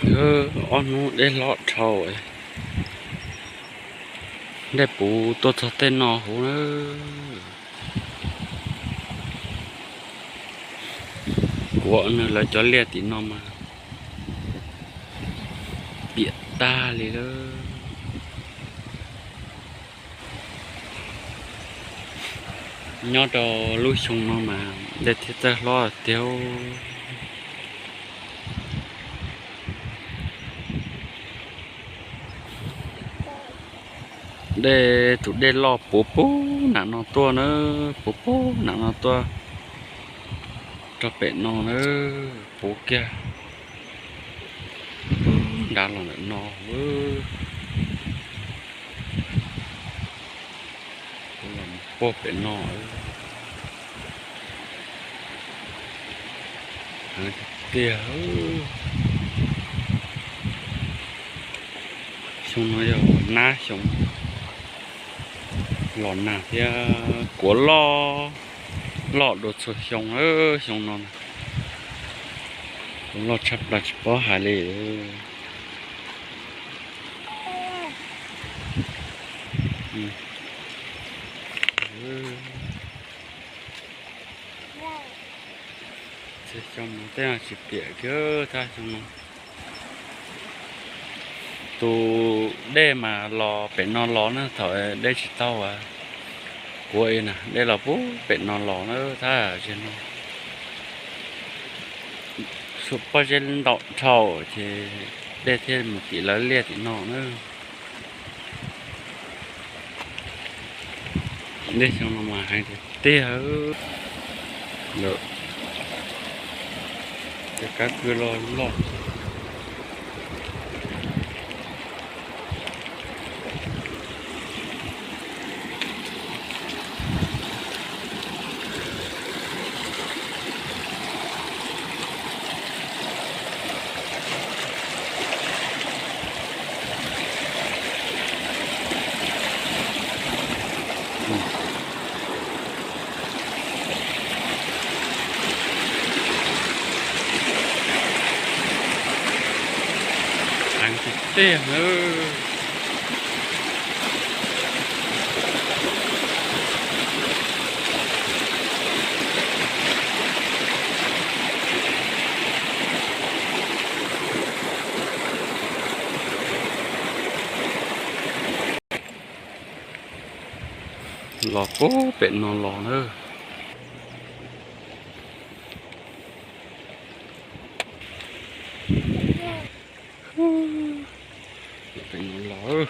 Ob hnub dej hlob dhau, dej puv tuaj txog tej no huv na. Kuav nws lawv cov liaj tim no mas piam tag li lawm. Nyob rau lub xyoo no mas dej thiaj txawj hlob tiag. Dej, tus dej loj puv puv nram no tuaj na, puv puv nram no tuaj rau pem no na, puv kiag nrad los ntawm no. Puag pem no. Heev tiag. Xyoo no yog nab xyoo, los nag thiab kuav loj, loj dua txhua xyoo. Xyoo no kuav loj tshaj plaws tsis paub hais li. Xyoo no tej no tsis piam kiag, tab xyoo no tus dej mas los pem no los na, thaum dej tsis tau kuav na, dej los puag pem no los na, tab sis no pob zeb ntau dhau ces dej thiaj mus tim lawv liaj tim no na. Dej xyoo no mas heev tiag tiag. Lawm, cov kab kwj loj loj. Heev tiag tiag nawb. Los puag pem no los na. Pem no los.